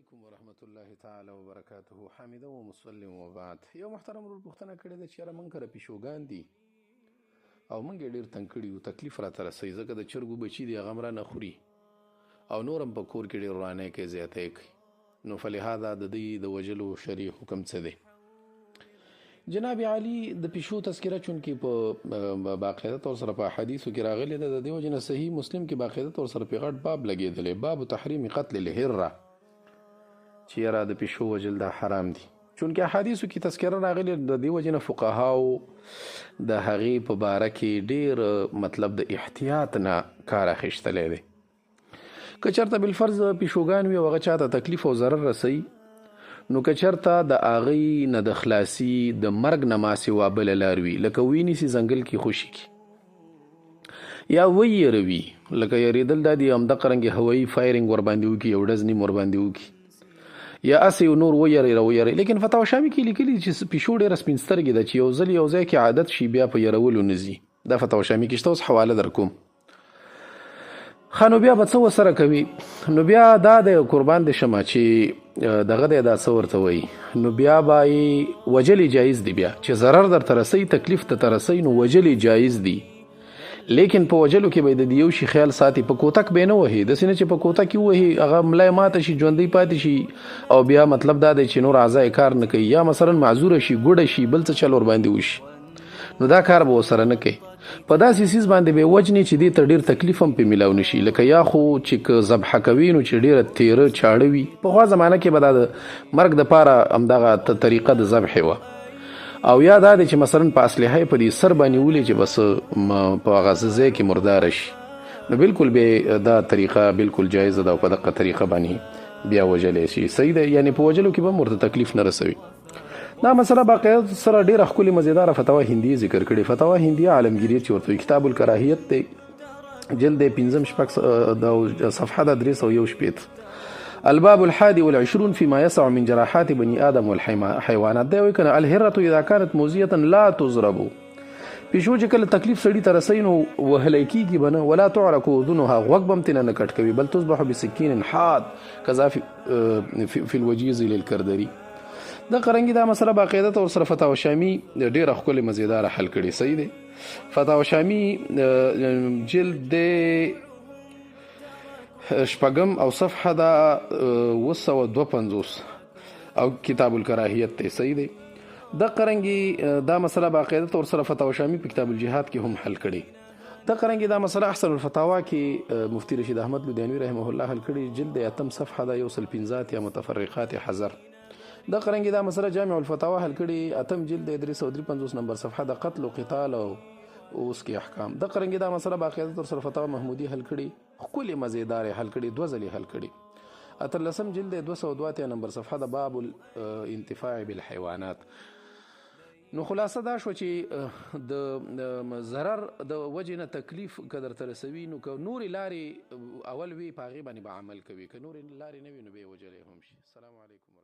علیکم ورحمت الله تعالی وبرکاته. حامده و مسلم و بعد. یو محترم ورور پوښتنه کړې ده چې یاره موږ کره پیشوګان دي او موږ یې ډېر تنګ کړي یو، تکلیف راته رسوي، ځکه د چرګو بچي دي هغه هم رانه خوري او نور هم په کور کې ډېر ورانی کوي، زیاتی کوي، نو فلهذا د دوی د وژلو شرعي حکم څه دی؟ جناب علی د پیشو تذکره چونکې په باقاعده طور سره په احادیثو کې راغلې ده، د دې وجې نه صحیح مسلم کې باقاعده طور سره په غټ باب لګېدلی، باب تحریم قتل الهره، چې یاره د پیشو وژل دا حرام دي. چونکې احادیثو کې تذکره راغلې، د دې وجې نه فقهاو د هغې په باره کې ډېر مطلب د احتیاط نه کار اخیستلی دی. که چېرته بالفرض پیشوګان وي او هغه چاته تکلیف او ضرر رسوي، نو که چېرته د هغې نه د خلاصي د مرګ نه ما سوا بله لار وي، لکه وینیسي ځنګل کې خوشي کړي یا ویروي، لکه یریدل دا دي همدغه رنګې هوایي فایرینګ ورباندې وکړي، یو ډز نیم ورباندې وکړي، یا هسې یو نور ویري راویري. لیکن فتاوا شامي کې لیکلي چې پیشو ډېره سپین سترګې ده، چې یو ځل یو ځای کې عادت شي بیا په یرولو نه ځي. دا فتاوا شامي کې شته، اوس حواله در کوم. ښه، نو بیا به څه ورسره کوي؟ نو بیا دا دی قربان دې شمه چې دغه دی، دا څه ورته وایي، نو بیا به یې وژل جایز دي، بیا چې ضرر درته رسوي، تکلیف درته رسوي، نو وژل جایز دي. لیکن په وژلو کې به د یو شي خیال ساتي، په کوتک به نه وهي، داسې نه چې په کوتک یې ووهي هغه ملا یې ماته شي، ژوندی پاتې شي، او بیا مطلب دا دی چې نور اعضا یې کار نه کوي، یا مثلا معذوره شي، ګوډه شي، بل څه چل ورباندې وشي، نو دا کار به ورسره نه کوي. په داسې څیز باندې به وژني چې دې ته ډېر تکلیف هم پرې میلاو نه شي، لکه یا خو چې که ذبحه کوي نو چې ډېره تیره چاړه وي. پخوا زمانه کې به دا د مرګ دپاره همدغه طریقه د ذبحې وه، او یا دا دی چې مثلا په اسلحه یې په دې سر باندې ولي چې بس په هغه ځای کې مرداره شي، نو بالکل به دا طریقه بالکل جایزه ده او په دغه طریقه باندې بیا وژلی شي. صحیح ده، یعنې په وژلو کې به هم ورته تکلیف نه رسوي. دا مسله باقاعده سره ډېره ښکلې مزیداره فتوا هندیه ذکر کړې، فتوا هندیه عالمګیریت چې ورته وایي، کتاب الکراهیت دی، جلد دی پنځم شپږ د صفحه ده 361. الباب الحادي والعشرون فيما يسع من جراحات بني آدم والحيوانات. دی وایي کنه الهرة إذا كانت موذية لا تضرب، پیشو چې کله تکلیف سړي ته رسوي نو وهلی کېږي به نه، ولا تعرک اذنها، غوږ به هم ترې نه کټ کوي، بل تصبح بسکین حاد کذا في الوجیز للکردري. دغه رنګي دا مسله باقاعده طور سره فتاوا شامي ډېره ښکلې مزیداره حل کړې. صحیح دی، فتاوا شامي جلد دی شپږم او صفحه ده 752 او کتاب الکراهیت دی. صحیح دی، دغه رنګي دا مسله باقاعده طور سره فتاوا شامي په کتاب الجهاد کې هم حل کړې. دغه رنګي دا مسله احسن الفتاوا کې مفتي رشید احمد لودیانوي رحمه الله حل کړې، جلد اتم صفحه ده 150 متفرقات حذر. دغه رنګي دا مسله جامع الفتاوا حل کړې، اتم جلد دی 353 نمبر صفحه ده، قتل او قتال او اوس کې احکام. دغه رنګي دا مسله باقاعده طور سره فتاوا محمودي حل کړې، ښکلې مزیدارې حل کړې، دوه ځلې حل کړې. اتلسم جلد دی 282 نمبر صفحه ده، باب الانتفاع بالحیوانات. نو خلاصه دا شوه چې د ضرر د وجې نه تکلیف که درته رسوي، نو که نورې لارې اول وي په هغې باندې به عمل کوي، که نورې لارې نه وي نو به یې وژلی هم شي. السلام علیکم.